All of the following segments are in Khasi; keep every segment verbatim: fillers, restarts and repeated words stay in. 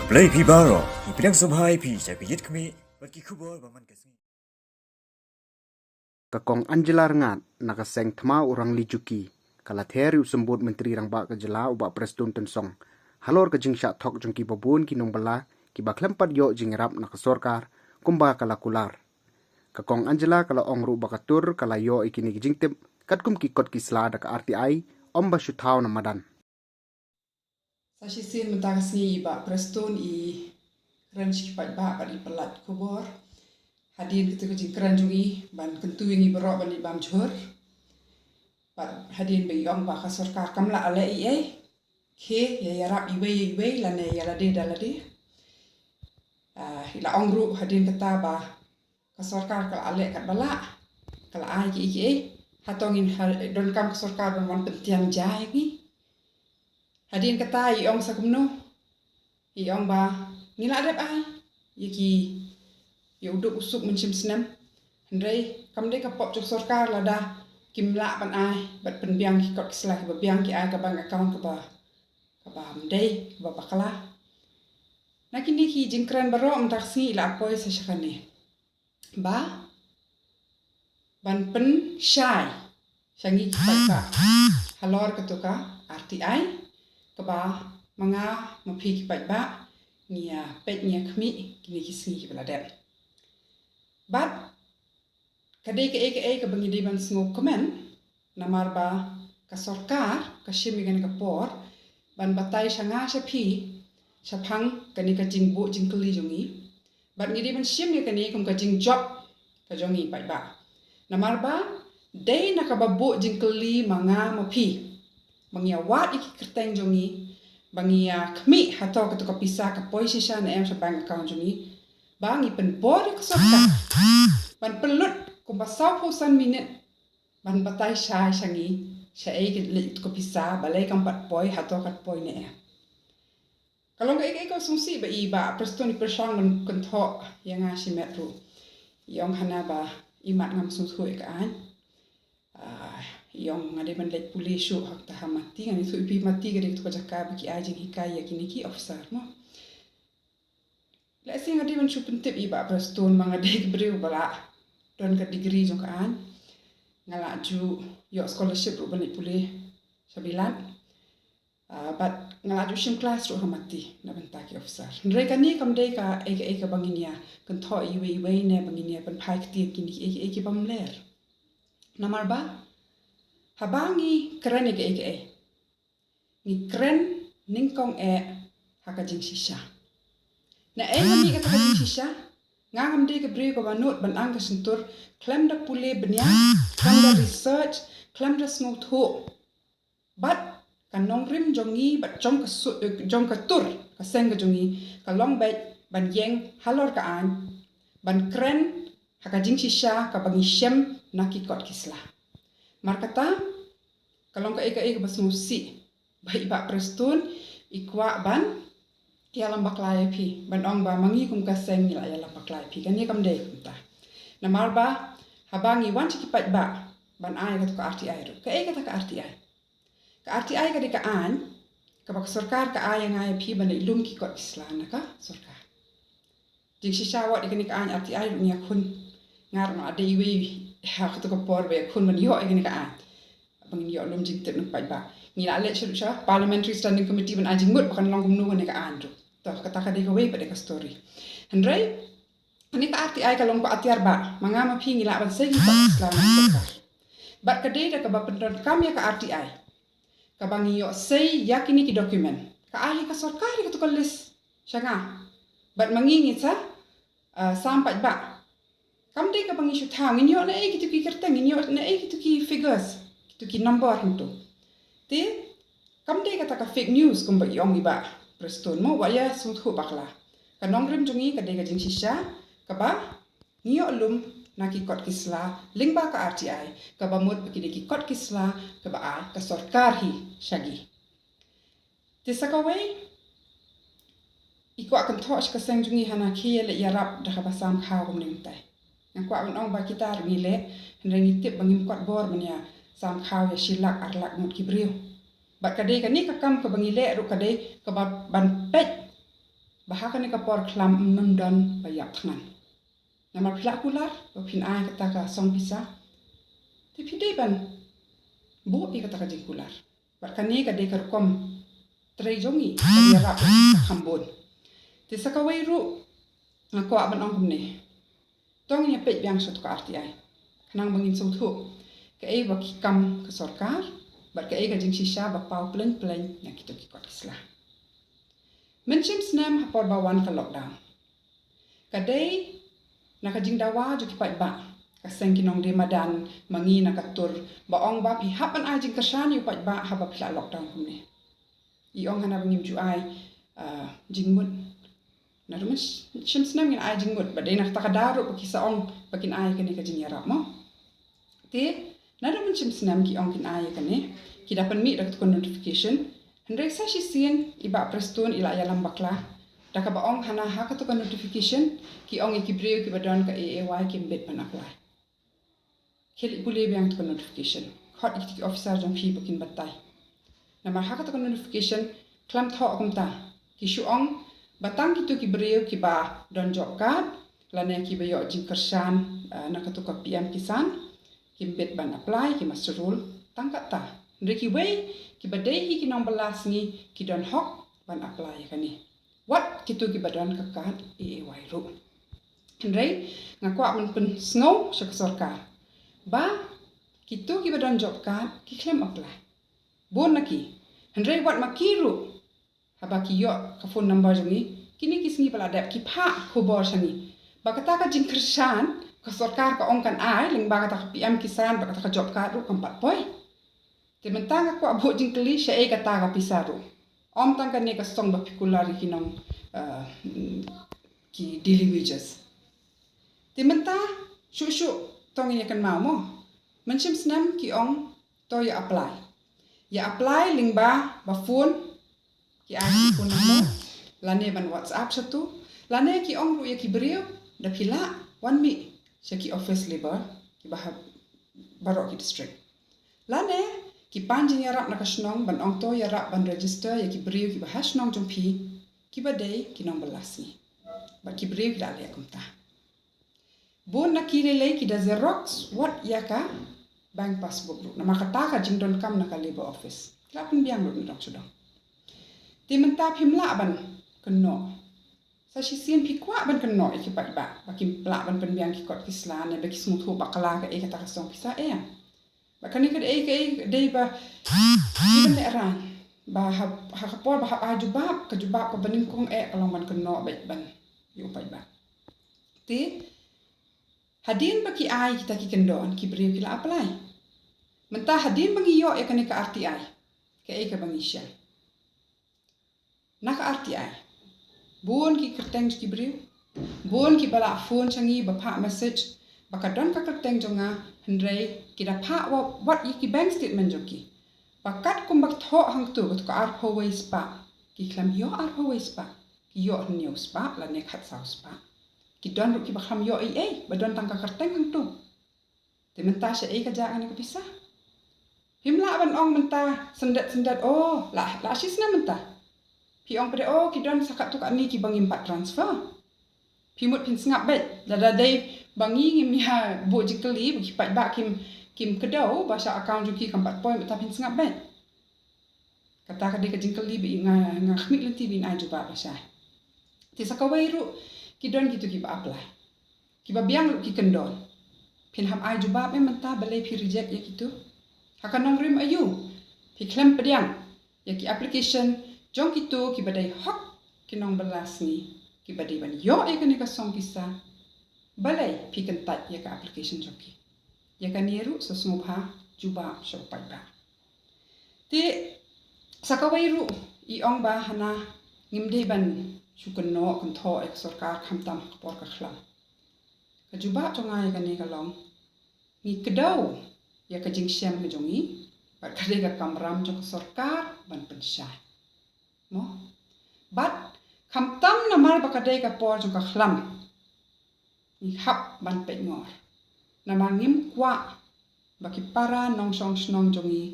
Blei phi baroh, ngi pdiang sngewbha ïa phi sha ka Ïit Khmih bad ki khubor ba man ka sngi. Ka Kong Angela Rngat na ka seng Thma Urangli Juki ka la ther ïa u Symbud Myntri Rangbah ka jylla u Bah Prestone Tynsong halor ka jingshah thok jong ki babun ki nongbylla kiba khlem pat ïoh jingïarap na ka sorkar kumba ka la kular. Ka Kong Angela ka la ong ruh ba ka tur ka la ïoh ïa kine ki jingtip katkum ki kot ki sla da ka R T I, ym ba shu thaw na madan. Sa shisien mynta ka sngi i Bah Prestone i kren sha ki paidbah bad i pyllait khubor hadien kata ka jingkren jong i ban kyntu ïa ngi baroh ban ïa bam jhur. Bad hadien ba i ong ba ka sorkar kam lah leh ei ei, khie ïa ïarap iwei ïa iwei lane ïa lade da lade. Ah, i la ong ruh hadien kata ba ka sorkar ka la leh katba lah, ka la ai kiei kiei. Hato ngin ha, donkam ka sorkar ban wan pyntiang ja ïa ngi? Hadien kata i ong sa kumno? I ong ba ngi la dep ai ïa ki, ïa u duk u suk mynshem snem. Hynrei kam dei ka pop jong sorkar lada kim lah ban ai bad pynbiang ki kot ki sla kiba biang ki ai ka bank account kaba, kaba ym dei, kaba bakla. Na kine ki jingkren baroh mynta ka sngi i la poi sa sha kane ba ban pynshai sha ngi ki paidbah halor kato ka R T I kaba ma nga ma phi ki paidbah ngi ïa peit ngi ïa khmih kine ki sngi kiba la dep. Bad ka dei kaei kaei kaba ngi dei ban sngewkmen, namar ba ka sorkar ka shim ïa kane ka por ban batai sha nga sha phi shaphang kane ka jingbuh jingkylli jong ngi. Bad ngi dei ban shim ïa kane kum ka jingjop ka jong ngi paidbah. Namar ba dei na kaba buh jingkylli ma nga ma phi ba ngi ïa wad ïa ki kyrteng jong ngi, ba ngi ïa khmih hato kato ka pisa ka poi shisha ne em sha bank account jong ngi, ba ngi pynbor ïa ka sorkar ban pynlut kumba sawphew san minit ban batai shai sha ngi shaei ka leit ka pisa, balei kam pat poi, hato kat poi ne em. Ka long kaei kaei ka sngewsih ba i Bah Prestone i pyrshang ban kynthoh ïa nga shimet ruh. I ong hana ba imat ngam sngewthuh ïa ka aiñ. Ah, i ong nga dei ban leit pule shuh ha kata ha Mati, ngan ïathuh ïa phi Mati ka dei kato ka jaka ba ki ai jinghikai ïa kine ki officer mo. Lehse nga dei ban shu pyntip ïa i Bah Prestone ba nga dei ka briew ba la don ka degree jong ka aiñ. Nga la ju ïoh scholarship ruh ban leit pule sha Bilat. Ah, bad nga la ju shim klas ruh ha Mati na bynta ki officer. Hynrei kane kam dei kaei kaei kaba ngin ïa kynthoh iwei iwei ne ba ngin ïa pynphai kti ïa kine kiei kiei kiba mler. Namar ba haba ngi kren ïa kaei kaei, ngi kren nyngkong eh ha ka jingshisha. Naei ma ngi kata ka jingshisha? Nga ngam dei ka briew kaba nud ban ang ka shyntur khlem da pule bniah, khlem da research, khlem da sngewthuh. Bad ka nongrim jong ngi bad jong ka su-, eh, jong ka tur ka seng ka jong ngi ka long beit ban ïeng halor ka aiñ, ban kren ha ka jingshisha kaba ngi shem na ki kot ki sla. Markata ka long kaei kaei kaba sngewsih ba i Bah Prestone i kwah ban ïalam bakla ïa phi, ban ong ba ma ngi kum ka seng ngi la ïalam bakla ïa phi. Kane kam dei kumta. Namar ba haba ngi wan sha ki paidbah ban ai kato ka R T I ruh. Kaei kata ka R T I? Ka R T I ka dei ka aiñ kaba ka sorkar ka ai ïa nga ïa phi ban leit lum ki kot ki sla na ka sorkar. Jingshisha wat ïa kane ka aiñ R T I ruh ngi ïakhun. Nga ruh nga la dei iwei ha kato ka por ba ïakhun ban ïoh ïa kane ka aiñ. Ba ngin ïoh lum jingtip na ki paidbah. Ngi la leit sha ruh sha Parliamentary Standing Committee ban ai jingmut ba kan long kumno kane ka aiñ ruh. To kata ka dei kawei pat dei ka story. Hynrei kane ka R T I ka long ka atiar ba ma nga ma phi ngi lah ban sei ki kot ki sla na ka sorkar. Bad ka dei da kaba pyndonkam ïa ka R T I kaba ngi ïoh sei ïa kine ki document. Ka ai ïa ka sorkar ïa kato ka list sha nga. Bad ma ngi ngin sa, ah, sam paidbah. Kam dei kaba ngi shu thaw, ngin ïoh naei kito ki kyrteng, ngin ïoh naei kito ki figures, kito ki number hangto. Te kam dei kata ka fake news kumba i ong i Bah Prestone mo, wat ïa sngewthuh bakla. Ka nongrim jong ngi ka dei ka jingshisha kaba ngi ïoh lum na ki kot ki sla lyngba ka R T I, kaba mut ba ki dei ki kot ki sla kaba ai ka sorkar hi sha ngi. Te sa kawei, i kwah kynthoh sha ka seng jong ngi hana khie leit ïarap da kaba sam khaw kumne kumtai. Nga kwah ban ong ba kita ruh ngi leh, hynrei ngi tip ba ngim kot bor ban ïa sam khaw ïa shi lak ar lak ngut ki briew. Bad ka dei kane ka kam kaba ngi leh ruh ka dei kaba ban peit ba ha kane ka por khlam ym don ba ïap thngan. Namar phi la kular ba phin ai kata ka song pisa, te phi dei ban buh ïa kata ka jingkular. Bad kane ka dei ka rukom trei jong ngi, ka ïarap ka kham bun. Te sa kawei ruh nga kwah ban ong kumne. To ngin ïa peit biang sha tu ka R T I, khnang ba ngin sngewthuh kaei ba ki kam ka sorkar bad kaei ka jingshisha ba paw pleng pleng na kito ki kot ki sla. Mynshem snem ha por ba wan ka lockdown, ka dei na ka jingdawa jong ki paidbah, ka seng ki nongdie madan ma ngi na ka tur, ba ong ba phi hap ban ai jingkyrshan ïa u paidbah haba phi la lockdown kumne. I ong hana ba ngim ju ai, ah, jingmut. Naduh mynshem snem ngin ai jingmut, ba dei na kata ka daw ruh ba ki sa ong ba kin ai kane ka jingïarap mo. Te naduh mynshem snem ki ong kin ai ïa kane, ki da pynmih da kata ka notification. Hynrei sa shisien i Bah Prestone i la ïalam bakla da kaba ong hana ha kata ka notification ki ong ïa ki briew kiba don ka A A Y kim bit ban apply. Khie leit pule biang kata ka notification, khot ïa ki officer jong phi ba kin batai. Namar ha kata ka notification khlam thoh kumta, ki shu ong ba tang kito ki briew kiba don job card lane kiba ïoh jingkyrshan, eh, na kata ka P M Kisan, kim bit ban apply, ki Master Roll, tang kata. Hynrei kiwei kiba dei hi ki nongbylla sngi ki don hok ban apply ïa kane. Wat kito kiba don ka card A A Y ruh. Hynrei nga kwah ban pynsngew sha ka sorkar ba kito kiba don job card ki khlem apply. Bun na ki. Hynrei wat ma ki ruh, haba ki ïoh ka phone number jong ngi, kine ki sngi ba la dep ki phah khubor sha ngi ba kata ka jingkyrshan ka sorkar ka ong kan ai lyngba kata ka P M Kisan bad kata ka job card ruh kam pat poi. Te mynta nga kwah buh jingkylli, shaei kata ka pisa ruh? Ym tang kane ka song ba phi kular ïa ki nong, eh, ki daily wages. Te mynta shuh shuh to ngin ïa kynmaw mo. Mynshem snem ki ong to ïa apply. Ïa apply lyngba ba phone, ki ai ki phone number lane ban WhatsApp sha tu, lane ki ong ruh ïa ki briew, da phi lah wan mih sha ki office labour kiba ha baroh ki district. Lane ki pan jingïarap na ka shnong ban ong to ïarap ban register ïa ki briew kiba ha shnong jong phi, kiba dei ki nongbylla sngi. Bad ki briew ki la leh kumta. Bun na ki lei lei ki da xerox wat ïa ka bank passbook ruh, namar kata ka jingdonkam na ka labour office. Ki la pynbiang ruh na dong sha dong. Te mynta phim lah ban kynnoh. Sa shisien phi kwah ban kynnoh ïa ki paidbah ba kim lah ban pynbiang ki kot ki sla ne ba ki sngewthuh bakla kaei kata ka song pisa, em. Ba kane ka dei kaei, dei ba ki ban lehrain ba ha, ha ka por ba hap ai jubab, ka jubab kaba nyngkong eh ka long ban kynnoh beit ban ïa u paidbah. Te hadien ba ki ai kita ki kyndon, ki briew ki la apply. Mynta hadien ba ngi ïoh ïa kane ka R T I, kaei kaba ngi shim? Na ka R T I bun ki kyrteng jong ki briew, bun kiba la phone sha ngi ba phah message ba ka don ka kyrteng jong nga, hynrei ki da phah wa-, wat ïa ki bank statement jong ki. Ba katkum ba ki thoh hangto, katu ka arphew wei spah, ki khlem ïoh arphew wei spah, ki ïoh hynñiew spah lane khatsaw spah. Ki don ruh kiba khlem ïoh ei ei, ba don tang ka kyrteng hangto. Te mynta shaei ka jia kane ka pisa? Phim lah ban ong mynta syndet syndet, oh, la, la shi snem mynta. Phi ong pat de, oh, ki don sa katto katne kiba ngim pat transfer. Phi mut phin sngap beit, lada dei ba ngi ngim ïa buh jingkylli, ba ki paidbah kim, kim kdew ba sha account jong ki kam pat poi, mynta phin sngap beit. Kata ka dei ka jingkylli ba nga, nga khmih lynti ba in ai jubab lashai. Te sa kawei ruh ki don kito kiba apply, kiba biang ruh ki kyndon. Phin hap ai jubab em mynta balei phi reject ïa kito? Ha ka nongrim aïu phi khlem pdiang ïa ki application jong kito kiba dei hok ki nongbylla sngi, kiba dei ban ïoh ïa kane ka song pisa? Balei phi kyntait ïa ka application jong ki? Ïa kane ruh sa sngewbha jubab sha u paidbah. Te sa kawei ruh i ong ba hana ngim dei ban shu kynnoh kynthoh ïa ka sorkar khamtam ha ka por ka khlam. Ka jubab jong nga ïa kane ka long, ngi kdew ïa ka jingshem ka jong ngi, bad ka dei ka kamram jong ka sorkar ban pynshai. Mo? Bad khamtam namar ba ka dei ka por jong ka khlam, ngi hap ban peit ngor. Namar ngim kwah ba ki para nongshong shnong jong ngi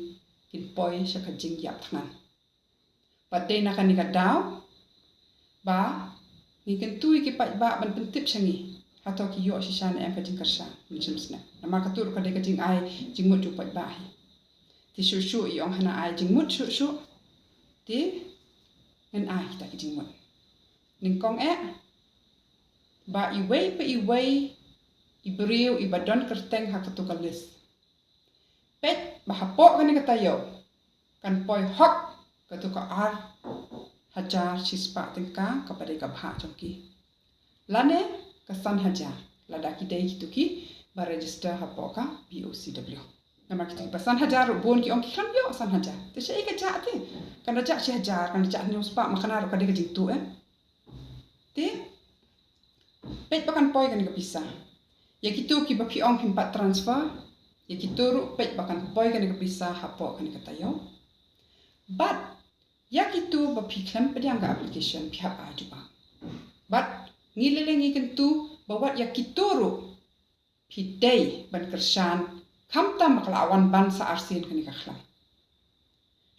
kin poi sha ka jingïap thngan. Bad dei na kane ka daw ba Ngi kyntu ïa ki paidbah ban pyntip sha ngi, hato ki ïoh shisha ne em ka jingkyrshan mynshem snem. Namar katu ruh ka dei ka jingai jingmut jong u paidbah hi. Te shuh shuh i ong hana ai jingmut shuh shuh. Te ngan ai kita ki jingmut. Nyngkong eh, ba iwei pa iwei i briew iba don kyrteng ha katu ka list, peit ba hapoh kane ka taïew kan poi hok katu ka ar hajar shispah tyngka kaba dei ka bhah jong ki, lane ka san hajar lada ki dei kitu kiba register hapoh ka B O C W. Namar kitu kiba san hajar ruh bun ki ong ki khlem ïoh san hajar. Te shaei ka jah te? Kan da jah shi hajar, kan da jah hynñiew spah, ma kane ruh ka dei ka jingtuh eh. Te peit ba kan poi kane ka pisa. Ïa kitu kiba phi ong phim pat transfer, ïa kitu ruh peit ba kan poi kane ka pisa hapoh kane ka taïew. Bad ïa kitu ba phi khlem pdiang ka application, phi hap ai jubab. Bad ngi lei lei ngi kyntu ba wat ïa kitu ruh phi dei ban kyrshan, khamtam ba ka la wan ban sa arsien kane ka khlam.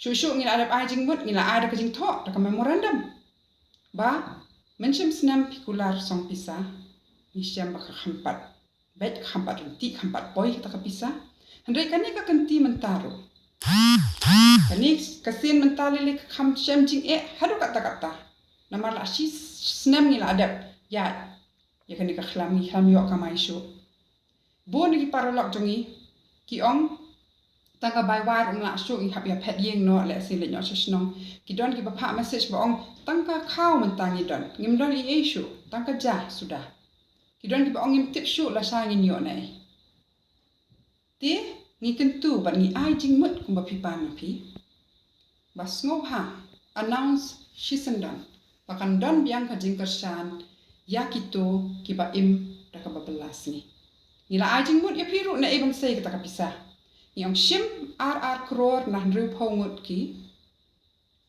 Shuh shuh ngi la dep ai jingmut, ngi la ai da ka jingthoh, da ka memorandum, ba mynshem snem phi kular song pisa, ngi shem ba ka kham pat beit, ka kham pat ryntih, ka kham pat poi kata ka pisa. Hynrei kane ka kynti mynta ruh, kane ka sien mynta lei lei ka kham shem jingeh haduh katta katta. Namar la shi snem ngi la dep ïa ïa kane ka khlam, ngi khlem ïoh kamai shuh. Bun na ki paralok jong ngi ki ong, tang ka bai wai ruh ym lah shuh, ngi hap ïa phet ïing noh, lehse leit noh sha shnong. Ki don kiba phah message ba ong, tang ka khaw mynta ngi don, ngim don ei ei shuh, tang ka ja suda. Ki don kiba ong, ngim tip shuh lashai ngin ïoh naei. Te ngi kyntu bad ngi ai jingmut kumba phi pan ma phi, ba sngewbha announce shisyndon ba kan don biang ka jingkyrshan ïa kito kiba im da kaba bylla sngi. Ngi la ai jingmut ïa phi ruh naei ban sei kata ka pisa. Ngi ong shim ar ar klur na hynriewphew ngut ki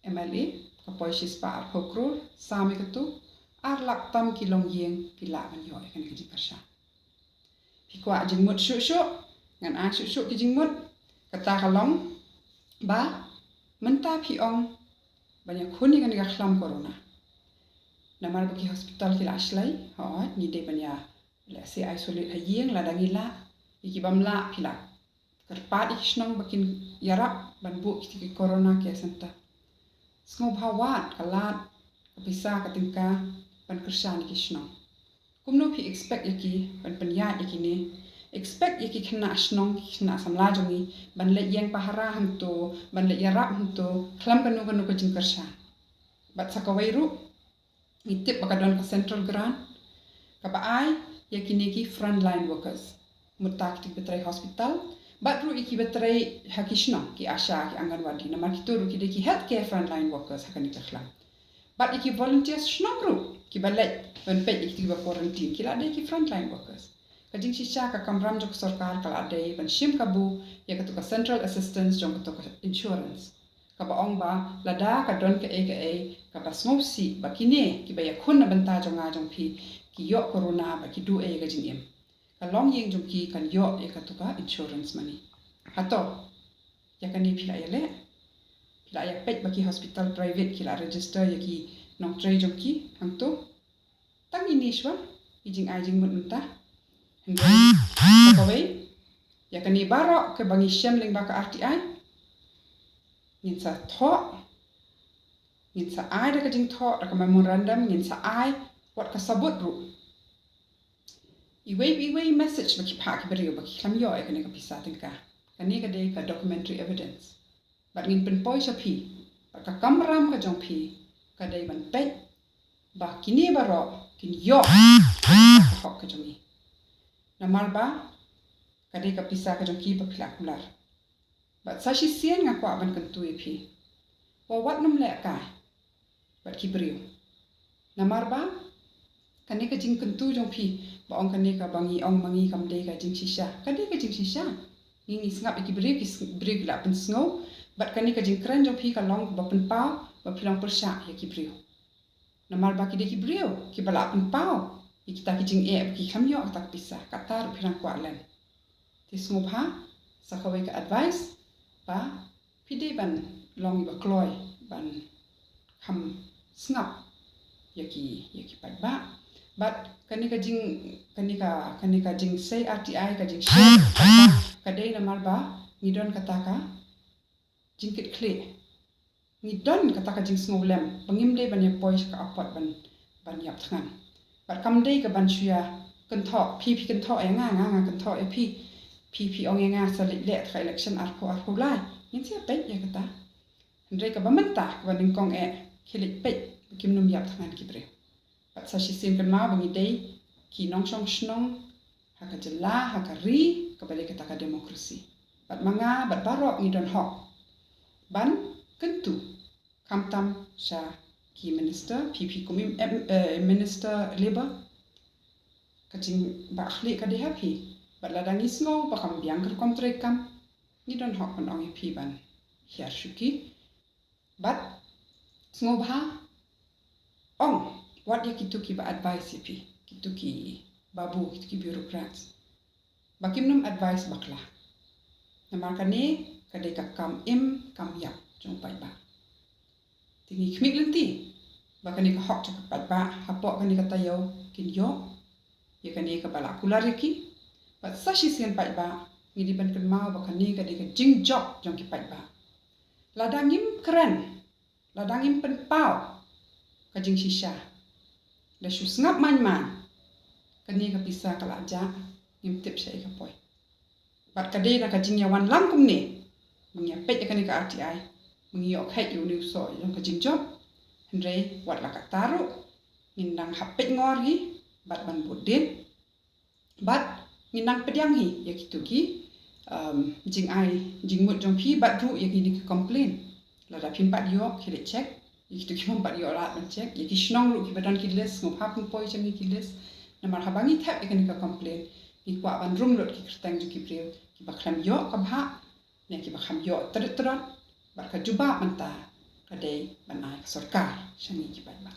M L A, ka poi shispah arphew klur, sam ïa katu, ar lak tam ki longïing ki lah ban ïoh ïa kane ka jingkyrshan. Phi kwah jingmut shuh shuh, ngan ai shuh shuh ki jingmut. Kata ka long ba mynta phi ong ban ïakhun ïa kane ka khlam corona. Namar ba ki hospital ki la shlei, hooid, ngi dei ban ïa, lehse, isolate ha ïing lada ngi lah, ïa ki bym lah phi lah kyrpad ïa ki shnong ba kin ïarap ban buh kita ki corona care center. Sngewbha wad ka lad ka pisa ka tyngka ban kyrshan ïa ki shnong. Kumno phi expect ïa ki ban pynïaid ïa kine? Expect ïa ki khynnah shnong, ki khynnah samla jong ngi ban leit ïeng pahara hangto, ban leit ïarap hangto, khlem kano kano ka jingkyrshan. Bad sa kawei ruh, ngi tip ba ka don ka central grant kaba ai ïa kine ki frontline workers, mynta kita kiba trei hospital bad ruh ïa kiba trei ha ki shnong, ki ASHA, ki Anganwadi, namar kito ruh ki dei ki healthcare frontline workers ha kane ka khlam. Bad ïa ki volunteers shnong ruh kiba leit ban peit ïa kita kiba quarantine, ki la dei ki frontline workers. Ka jingshisha, ka kamram jong ka sorkar ka la dei ban shim kabu ïa katu ka central assistance jong katu ka insurance, kaba ong ba lada ka don kaei kaei kaba sngewsih ba kine kiba ïakhun na bynta jong nga jong phi ki ïoh corona ba ki duh ei ïa ka jingim, ka longïing jong ki kan ïoh ïa katu ka insurance money. Hato ïa kane phi la ïaleh? Phi la ïapeit ba ki hospital private ki la register ïa ki nongtrei jong ki hangto? Tang ine shuwa i jingai jingmut mynta. Hynrei sa kawei, ïa kane baroh kaba ngi shem lyngba ka R T I, ngin sa thoh, ngin sa ai da ka jingthoh, da ka memorandum, ngin sa ai wat ka sabut ruh. Iwei pa iwei message ba ki phah ki briew ba ki khlem ïoh ïa kane ka pisa tyngka, kane ka dei ka documentary evidence. Bad ngin pynpoi sha phi ba ka kamram ka jong phi ka dei ban peit ba kine baroh kin ïoh ka hok ka jong ngi. Namar ba ka dei ka pisa ka jong ki ba phi la kular. Bad sa shisien nga kwah ban kyntu ïa phi, wat nym lehkai bad ki briew. Namar ba kane ka jingkyntu jong phi ba ong kane kaba ngi ong ma ngi kam dei ka jingshisha, ka dei ka jingshisha. Ngi, ngi sngap ïa ki briew, ki briew ki la pynsngew. Bad kane ka jingkren jong phi ka long ba pynpaw ba phi long pyrshah ïa ki briew. Namar ba ki dei ki briew kiba la pynpaw ïa kita ki jingeh ba ki khlem ïoh kata ka pisa, kata ruh phi dang kwah len. Te sngewbha, sa kawei ka advice ba phi dei ban long iba kloi, ban kham sngap ïa ki, ïa ki paidbah. Bad kane ka jing, kane ka, kane ka jingsei R T I, ka jingshare paidbah, ka dei namar ba ngi don kata ka jingkitkhlieh. Ngi don kata ka jingsngewlem ba ngim dei ban ïa poi sha ka apot ban, ban ïap thngan. Bad kam dei ka ban shu ïa kynthoh, phi phi kynthoh ïa nga, nga nga kynthoh ïa phi. Phi phi ong ïa nga sa leit leh ka election arphew arphew lai. Ngin sa peit ïa kata. Hynrei kaba mynta kaba nyngkong eh, khie leit peit ba kim nym ïap thngan ki briew. Bad sa shisien kynmaw ba ngi dei ki nongshong shnong ha ka jylla, ha ka ri, kaba dei kata ka democracy. Bad ma nga bad baroh ngi don hok ban kyntu, khamtam sha ki minister, phi phi kum im, em, eh, minister labour, ka jingbahkhlieh ka dei ha phi. Bad lada ngi sngew ba kam biang ka rukom treikam, ngi don hok ban ong ïa phi ban hiar shuki. Bad sngewbha ong wat ïa kito kiba advice ïa phi, kito ki babu, kito ki bureaucrats, ba kim nym advice bakla. Namar kane ka dei ka kam im kam ïap jong u paidbah. Te ngi khmih lynti ba kane ka hok jong ka paidbah hapoh kane ka taïew kin ïoh ïa kane kaba la kular ïa ki. Bad sa shisien paidbah, ngi dei ban kynmaw ba kane ka dei ka jingjop jong ki paidbah. Lada ngim kren, lada ngim pynpaw ka jingshisha, da shu sngap man man, kane ka pisa ka la jah, ngim tip shaei ka poi. Bad ka dei na ka jingïawan lang kumne, ba ngi ïa peit ïa kane ka R T I, ba ngi ïoh kheit ïa une u soh jong ka jingjop. Hynrei wat la katta ruh, ngin dang hap peit ngor hi bad ban bud dien. Bad ngin nang pdiang hi ïa kito ki, um, jingai jingmut jong phi bad ruh ïa kine ki complain. Lada phim pat ïoh, khie leit check. Ïa kito ki bym pat ïoh lad ban check. Ïa ki shnong ruh kiba don ki list, sngewbha pynpoi sha ngi ki list. Namar haba ngi thep ïa kane ka complain, ngi kwah ban rung lut ki kyrteng jong ki briew kiba khlem ïoh ka bhah, ne kiba khlem ïoh trit trot. Bad ka jubab mynta ka dei ban ai ka sorkar sha ngi ki paidbah.